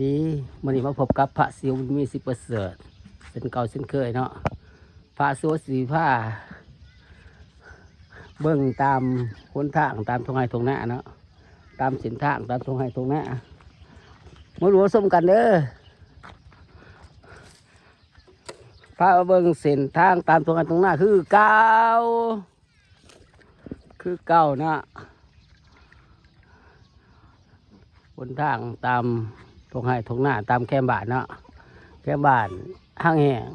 ດີ ມື້ນີ້ມາພົບກັບພະສິວ ບຸນມີ ສິບປະເສີດ ເຊັ່ນເກົ່າເຊັ່ນເຄີຍເນາະ. ພະສິວຊິພາເບິ່ງຕາມຫົນທາງ ຕາມທົ່ງໄຮ່ທົ່ງນາເນາະ, ຕາມເສັ້ນທາງຕາມທົ່ງໄຮ່ທົ່ງນາ ມາດູມາຊົມກັນເດີ. ພາເບິ່ງເສັ້ນທາງຕາມທົ່ງໄຮ່ທົ່ງນາຄືເກົ່າ ຄືເກົ່າເນາະ, ຫົນທາງຕາມທົ່ງໄຮ່ທົ່ງນາ ຕາມແຄມບ້ານເນາະ, ແຄມບ້ານຮັງແຫ້ງ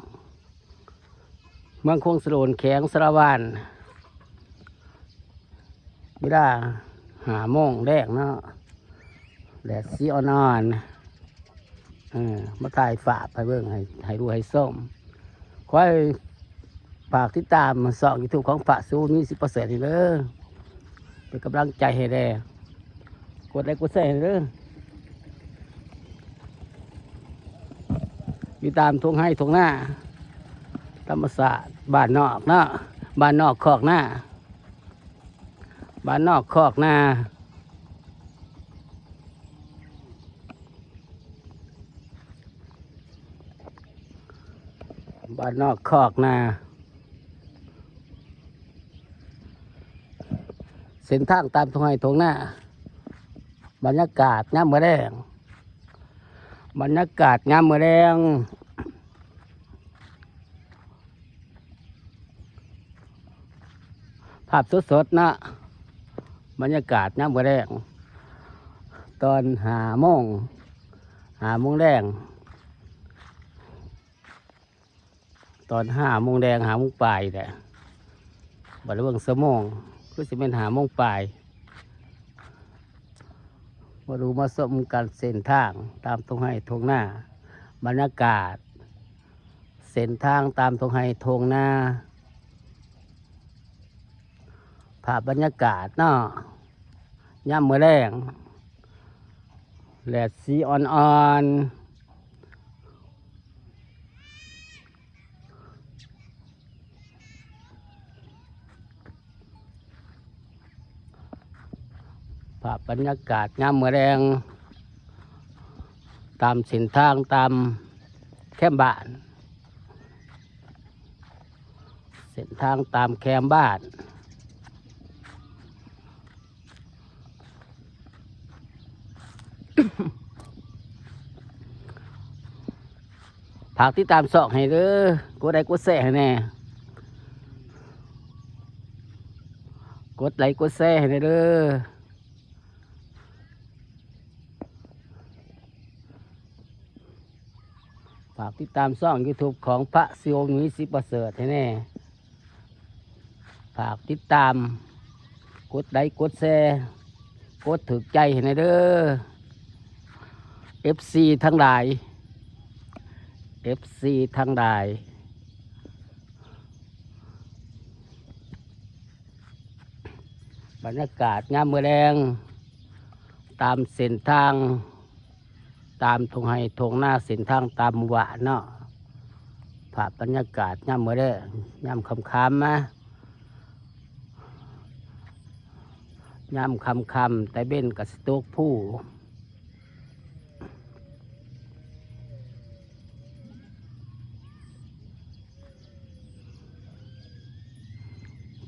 ເມືອງຄົງສະໂດນ ແຂວງສາລະວັນ. ເວລາຫ້າໂມງແລງເນາະ ແດດສີອ່ອນໆ ເອີ ມາຖ່າຍພາບໃຫ້ເບິ່ງ ໃຫ້ ໃຫ້ດູໃຫ້ຊົມ. ຂໍໃຫ້ຝາກຕິດຕາມຊ່ອງຢູທູບຂອງພະສິວ ບຸນມີ ສິບປະເສີດນີ້ເດີ, ເປັນກຳລັງໃຈໃຫ້ແດ່, ກົດໄລກົດແຊໃຫ້ເດີ. ຢູ່ຕາມທົ່ງໄຮ່ທົ່ງນາ ທຳມະຊາດບ້ານນອກເນາະ, ບ້ານນອກຄອກນາ ບ້ານນອກຄອກນາ ບ້ານນອກຄອກນາ. ເສັ້ນທາງຕາມທົ່ງໄຮ່ທົ່ງນາ ບັນຍາກາດຍາມມື້ແລງ ບັນຍາກາດຍາມມື້ແລງ ພາບສົດໆ ເນາະ, ບັນຍາກາດຍາມມື້ແລງ ຕອນຫ້າໂມງ ຫ້າໂມງແລງ ຕອນຫ້າໂມງແລງ ຫ້າໂມງປາຍແຫຼະ, ບໍ່ໄດ້ເບິ່ງຊົ່ວໂມງ ຄືຊິແມ່ນຫ້າໂມງປາຍ. ມາດູມາຊົມກັນເສັ້ນທາງຕາມທົ່ງໄຮ່ທົ່ງນາ, ບັນຍາກາດເສັ້ນທາງຕາມທົ່ງໄຮ່ທົ່ງນາ, ພາບບັນຍາກາດເນາະ ຍາມມື້ແລງ ແດດສີອ່ອນໆ. ພາບບັນຍາກາດຍາມມື້ແລງ ຕາມເສັ້ນທາງ ຕາມແຄມບ້ານ, ເສັ້ນທາງຕາມແຄມບ້ານ. ຝາກຕິດຕາມຊ່ອງໃຫ້ເດີ, ກົດໄລກົດແຊໃຫ້ແດ່, ກົດໄລກົດແຊໃຫ້ແດ່ເດີ. ຝາກຕິດຕາມຊ່ອງຢູທູບຂອງພະສິວ ບຸນມີ ສິບປະເສີດໃຫ້ແດ່. ຝາກຕິດຕາມ ກົດໄລກົດແຊ ກົດຖືກໃຈໃຫ້ແດ່ເດີ ເອັຟຊີ ທັງຫຼາຍ ເອັຟຊີ ທັງຫຼາຍ. ບັນຍາກາດຍາມມື້ແລງ ຕາມເສັ້ນທາງ ຕາມທົ່ງໄຮ່ທົ່ງນາ ເສັ້ນທາງຕາມໝູ່ບ້ານເນາະ. ພາບບັນຍາກາດຍາມມື້ແລງ ຍາມຄ່ຳໆ ມາ ຍາມຄ່ຳໆ ຕາເວັນກໍຊິຕົກພູ.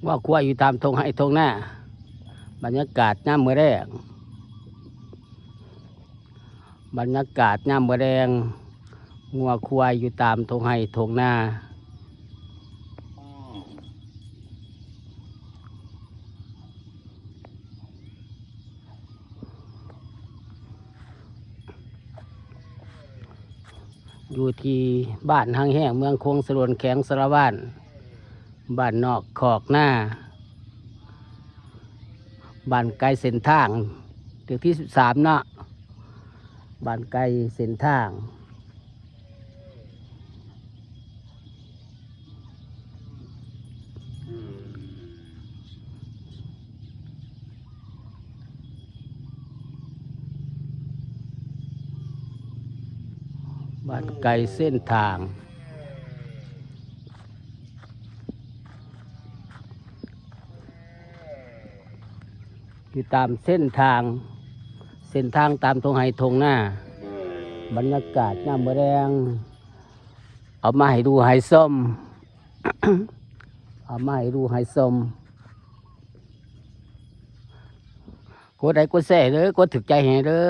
ງົວຄວາຍຢູ່ຕາມທົ່ງໄຮ່ທົ່ງນາ ບັນຍາກາດຍາມມື້ແລງ ບັນຍາກາດຍາມມື້ແລງ ງົວຄວາຍຢູ່ຕາມທົ່ງໄຮ່ທົ່ງນາ. ຢູ່ທີ່ບ້ານຮັງແຫ້ງ ເມືອງຄົງສະໂດນ ແຂວງສາລະວັນ, ບ້ານນອກຄອກນາ, ບ້ານໄກເສັ້ນທາງ ເລກທີສິບສາມເນາະ, ບ້ານໄກເສັ້ນທາງ. ບ້ານໄກເສັ້ນທາງ ຢູ່ຕາມເສັ້ນທາງ ເສັ້ນທາງຕາມທົ່ງໄຮ່ທົ່ງນາ. ບັນຍາກາດຍາມມື້ແລງ ເອົາມາໃຫ້ດູໃຫ້ຊົມ ເອົາມາໃຫ້ດູໃຫ້ຊົມ. ກົດໄລກົດແຊເດີ ກົດຖືກໃຈໃຫ້ເດີ.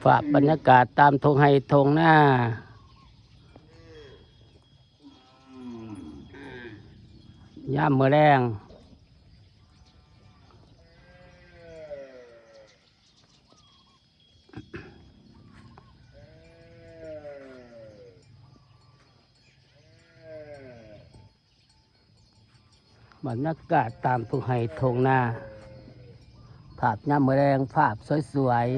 ພາບບັນຍາກາດຕາມທົ່ງໄຮ່ທົ່ງນາ ຍາມມື້ແລງ. ບັນຍາກາດຕາມທົ່ງໄຮ່ທົ່ງນາ ພາບຍາມມື້ແລງ ພາບສວຍໆ.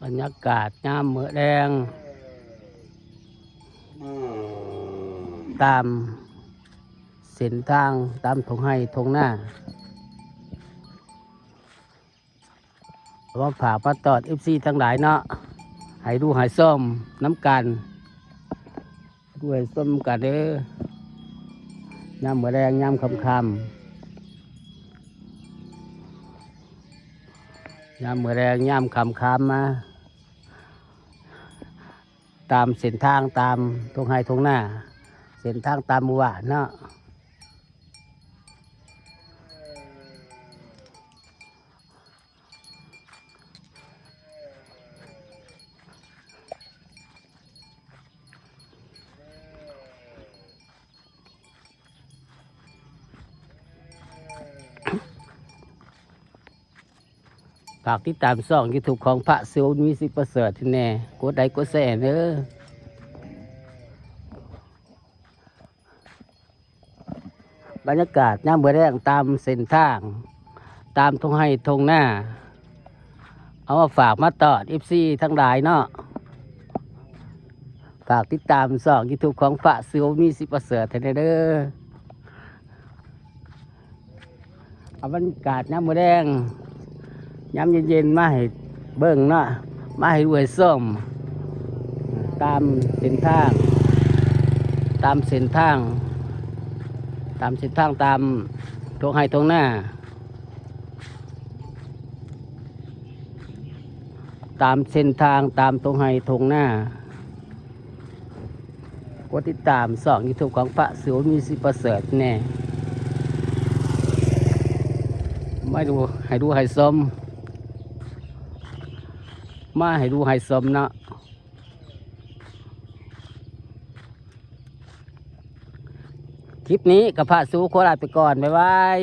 ບັນຍາກາດຍາມມື້ແລງ ຕາມເສັ້ນທາງ ຕາມທົ່ງໄຮ່ທົ່ງນາ. ເອົາມາຝາກມາຕ້ອນເອັຟຊີທັງຫຼາຍເນາະ ໃຫ້ດູໃຫ້ຊົມນຳກັນ ດູໃຫ້ຊົມກັນເດີ ຍາມມື້ແລງ ຍາມຄ່ຳໆ ຍາມມື້ແລງ ຍາມຄ່ຳໆ ມາຕາມເສັ້ນທາງ ຕາມທົ່ງໄຮ່ທົ່ງນາ ເສັ້ນທາງຕາມໝູ່ບ້ານເນາະ. ຝາກຕິດຕາມຊ່ອງຢູທູບຂອງພະສິວ ມີສິດປະເສີດ ແດ່ ກົດໄລກົດແຊເດີ. ບັນຍາກາດຍາມມື້ແລງຕາມເສັ້ນທາງ ຕາມທົ່ງໄຮ່ທົ່ງນາ ເອົາມາຝາກມາຕ້ອນເອັຟຊີທັງຫຼາຍເນາະ. ຝາກຕິດຕາມຊ່ອງຢູທູບຂອງພະສິວ ມີສິດປະເສີດ ແດ່ເດີ. ເອົາບັນຍາກາດຍາມມື້ແລງ ຍາມເຢັນໆ ມາໃຫ້ເບິ່ງເນາະ ມາໃຫ້ດູໃຫ້ຊົມ ຕາມເສັ້ນທາງ ຕາມເສັ້ນທາງ ຕາມເສັ້ນທາງ ຕາມທົ່ງໄຮ່ທົ່ງນາ ຕາມເສັ້ນທາງ ຕາມທົ່ງໄຮ່ທົ່ງນາ. ກົດຕິດຕາມຊ່ອງຢູທູບຂອງພະສິວ ມີສິດປະເສີດແດ່ ມາດູ ໃຫ້ດູໃຫ້ຊົມ ມາໃຫ້ດູໃຫ້ຊົມເນາະ. ຄລິບນີ້ກໍພະສິວຂໍລາໄປກ່ອນ ບາຍບາຍ.